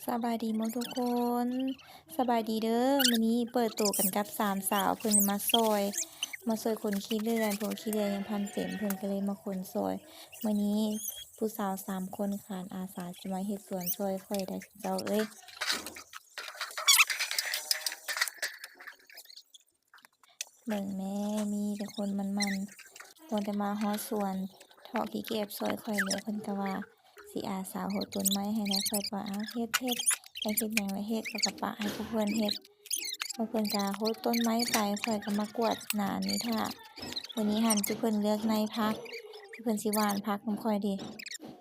ສະບາຍດີໝົດທຸກຄົນ ສະບາຍດີເດີ້. ມື້ນີ້ເປີດໂຕກັນກັບສາມສາວ ເພິ່ນມາຊ່ອຍ ມາຊ່ອຍຂົນຂີ້ເລື່ອຍ ເພາະຂີ້ເລື່ອຍຍັງພັນເຕັມ ເພິ່ນກໍເລີຍມາຂົນຊ່ອຍ. ມື້ນີ້ຜູ້ສາວສາມຄົນຂານອາສາຊິມາເຮັດສວນຊ່ອຍຂ້ອຍໄດ້ ເຈົ້າເອີຍ. ເບິ່ງແດ່ ມີແຕ່ຄົນໝັ່ນໆ ວ່າແຕ່ມາຮອດສວນ ເທາະຂີ້ແກບຊ່ອຍຂ້ອຍແລ້ວ ເພິ່ນກໍວ່າຊິອາສາຫົດຕົ້ນໄມ້ໃຫ້ແດ່. ຂ້ອຍກໍວ່າ ເອົາ ເຮັດ ເຮັດ ຢາກເຮັດຫຍັງລະເຮັດ ແລ້ວກໍປະໃຫ້ພວກເພິ່ນເຮັດ ພວກເພິ່ນກໍຫົດຕົ້ນໄມ້ໄປ ຂ້ອຍກໍມາກວາດໜ້ານີ້ຖ້າ. ມື້ນີ້ຫັ້ນ ທີ່ເພິ່ນເລືອກໃນຜັກ ທີ່ເພິ່ນຊິຫວ່ານຜັກນຳຂ້ອຍເດ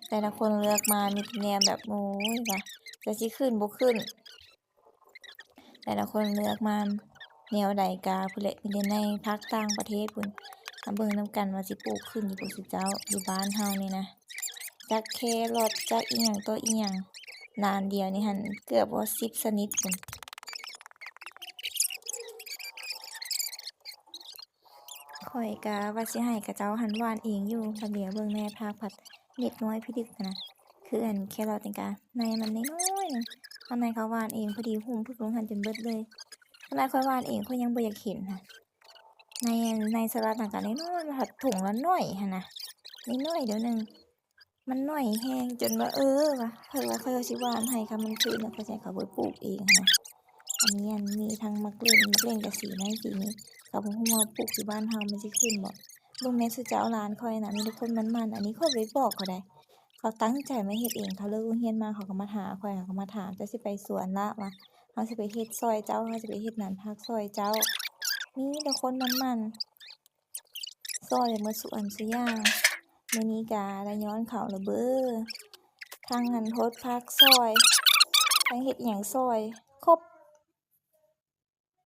ແຕ່ລະຄົນເລືອກມາມີແຕ່ແນວແບບ ໂອ້ຍ ວ່າຈະຊິຂຶ້ນບໍ່ຂຶ້ນ. ແຕ່ລະຄົນເລືອກມາແນວໃດກະພຸ້ນແຫຼະ ມີແຕ່ໃນພັກຕ່າງປະເທດພຸ້ນ. ມາເບິ່ງນຳກັນວ່າຊິປູກຂຶ້ນຢູ່ບໍ່ຊຸເຈົ້າ ຢູ່ບ້ານເຮົານີ້ນະ ຈັກແຄຣອດ ຈັກອີ່ຫຍັງຕໍ່ອີ່ຫຍັງ ລານດຽວນີ້ຫັ້ນເກືອບວ່າສິບຊະນິດພຸ້ນ. ຂ້ອຍກະວ່າຊິໃຫ້ເຂົາເຈົ້າຫັ້ນຫວ່ານເອງຢູ່ ບັດຫຼຽວເບິ່ງແມ່ ຜັກພັດເດັກນ້ອຍພິລຶກຫັ້ນນະ ຄືອັນແຄຣອດນີ້ກະ ໃນມັນນ້ອຍໆໜຶ່ງ ເອົາໃນເຂົາຫວ່ານເອງ ພໍດີຫຸ້ມຜຶກລົງຫັ້ນຈົນເບິດເລີຍ. ຂະໜາດຂ້ອຍຫວ່ານເອງ ຂ້ອຍຍັງບໍ່ຢາກເຫັນຫັ້ນ. ໃນ ໃນສະຫຼັດຫັ້ນກະນ້ອຍໆ ມັນພັດຖົງລະໜ້ອຍຫັ້ນນະ ນ້ອຍໆດຽວໜຶ່ງ. ມັນໜ້ອຍແຮງຈົນວ່າ ເອີ ວ່າ ຂ້ອຍວ່າຂ້ອຍຊິຫວ່ານໃຫ້ ຄັນມັນຂຶ້ນແລ້ວ ຂ້ອຍຊິໃຫ້ເຂົາໄປປູກເອງຫັ້ນນະ. ອັນນີ້ ອັນ ມີທັງໝາກເລັ່ນ ໝາກເລັ່ນກະສີນັ້ນສີນີ້ ກໍບໍ່ຮູ້ວ່າປູກຢູ່ບ້ານເຮົາມັນຊິຂຶ້ນບໍ່. ເບິ່ງແມ່ ຊຸເຈົ້າ ລານຂ້ອຍນະ ມີແຕ່ຄົນໝັ່ນໆ ອັນນີ້ຂ້ອຍບໍ່ໄດ້ບອກເຂົາໃດ ເຂົາຕັ້ງໃຈມາເຮັດເອງ. ເຂົາເລີກໂຮງຮຽນມາ ເຂົາກໍມາຫາຂ້ອຍ ເຂົາກໍມາຖາມ ເຈົ້າຊິໄປສວນລະ ວ່າ ເຮົາຊິໄປເຮັດຊ່ອຍເຈົ້າ ເຮົາຊິໄປເຮັດໜານຜັກຊ່ອຍເຈົ້າ. ມີແຕ່ຄົນໝັ່ນໆ ຊ່ອຍໄປໝົດສູ່ອັນສູ່ຢ່າງ. ມື້ນີ້ກະໄດ້ຍ້ອນເຂົາລະເບີ ທັງອັນຫົດຜັກຊ່ອຍ ທັງເຮັດຫຍັງຊ່ອຍ ຄົບ